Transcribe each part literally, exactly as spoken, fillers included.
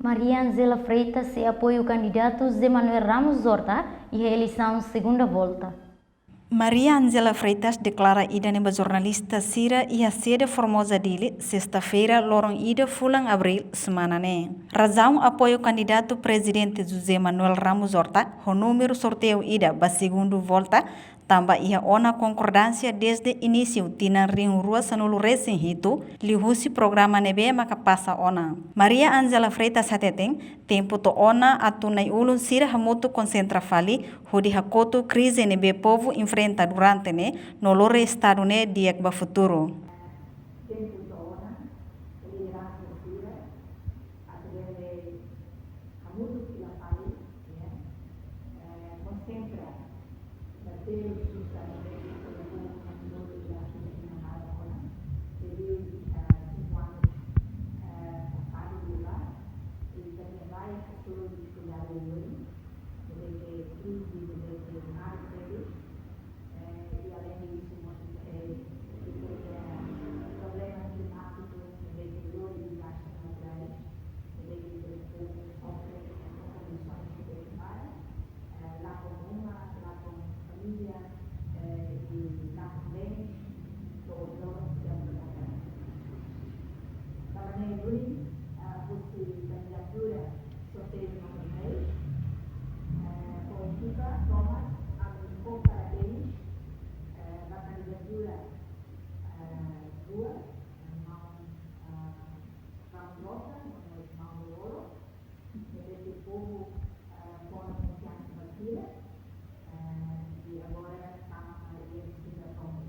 Maria Angela Freitas sei apoiu kandidatu José Manuel Ramos Horta iha eleisaun segunda volta. Maria Angela Freitas deklara ida-ne'e ba jornalista sira iha sede Formosa, Dili, sesta-feira, loron ida fulan Abríl, semana ne'e. Razaun apoiu kandidatu Prezidente José Manuel Ramos Horta ho númeru sorteiu ida ba segundu volta, tanba iha ona konkordánsia dezde inísiu tinan rihun rua sanulu resin hitu, liuhusi programa ne'ebé maka pasa ona. Maria Angela Freitas hateten, tempu to'o ona atu na'i-ulun sira hamutuk konsentra fali, hodi hakotu krize ne'ebé povu enfrenta durante ne'e, no lori estadu ne'e di'ak ba futuru. Tempu to'o ona, lideransa sira atu bele hamutuk fila fali, ya, eh, konsentra, ba terus bisa menjadi pelaku yang dulu dilakukan di Navarra ona. Jadi, eh, sinku anu, eh, pasadu dulu, i kami bai hasil di kuidadu dulu, jadi ke krize, jadi ke mar, jadi, eh, i além disso, mós, eh, problema klimátiku, jadi ke lori dezastre naturais, jadi ke povu sofre ho kondisoens que prepara, eh, la ho uma, la ho família, eh, i la ho bens, todos los que han perdido. Tanba ne'e duni, eh, husi kandidatura sorteiu númeru seis, eh, ho ekipa tomak ami fó parabéns, eh, ba kandidatura, eh, rua, eh, maun, eh, Ramos Horta, no maun Lú-Olo, ne'ebé ke povu, eh, fó ona konfiansa ba sira, eh, i agora tama ba eleisaun tomak.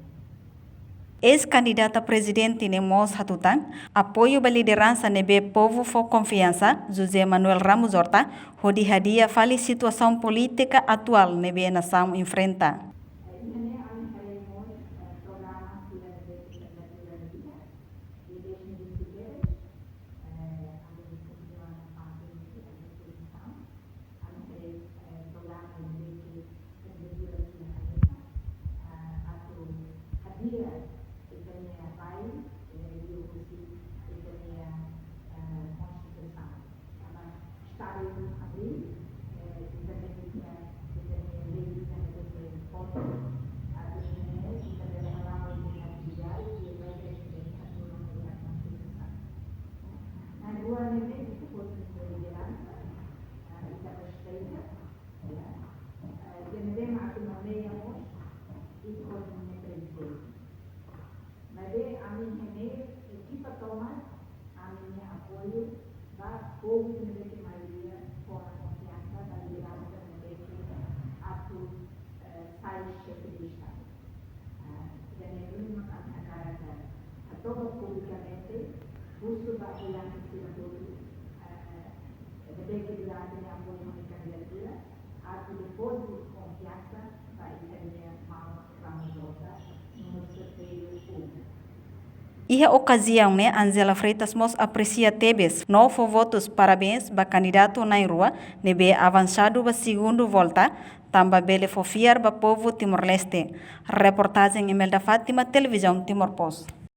Eis-kandidata prezidente ne'e mós hatutan, apoiu ba lideransa ne'ebé povu fó konfiansa, José Manuel Ramos Horta, hodi hadi'a fali situasaun polítika atuál ne'ebé nasaun enfrenta. Eh, iha ne'e ami haree mós, eh, programa sira ne'ebé ke kandidatura iha, i desde ne'e depois, eh, ami kontinua ona parte de eleisaun. Ami haree, eh, programa ne'ebé ke kandidatura sira hanesan, eh, atu hadi'a ita-nia rai, eh, liuhusi ita-nia, eh, konstituisaun. Tanba estadu ne'e abri, eh, ita-nia, ita-nia lei ita-nia lei foto, atu nune'e ita bele hala'o ita-nia atividade i regras ne'ebé hatudu iha konstituisaun. Na'in-rua ne'e, ita-nia lideransa, eh, ita respeita, ya. Eh, ida ne'ebé mak atu nomeia mós, ita ho nia prezidente. Maibé ami iha ne'e, ekipa tomak, ami-nia apoiu ba povu ne'ebé ke maioria fó ona konfiansa ba lideransa ne'ebé ke atu, eh, sai xefe de estadu. Ah, ida-ne'e duni mak ami hakarak hato'o publikamente, husu ba apoiante sira hotu, eh, ne'ebé ke durante ne'e apoiu ha'u-nia kandidatura, atu depozita konfiansa ba ita-nia maun Ramos Horta, númeru sorteiu um. Iha okaziaun ne'e, Angela Freitas mós apresia tebes no fó votus parabéns ba kandidatu na'in-rua ne'ebé avansadu ba segundu volta, tanba bele fó fiar ba povu Timor-Leste. Reportajen Imelda Fátima, Televizaun Timor Post.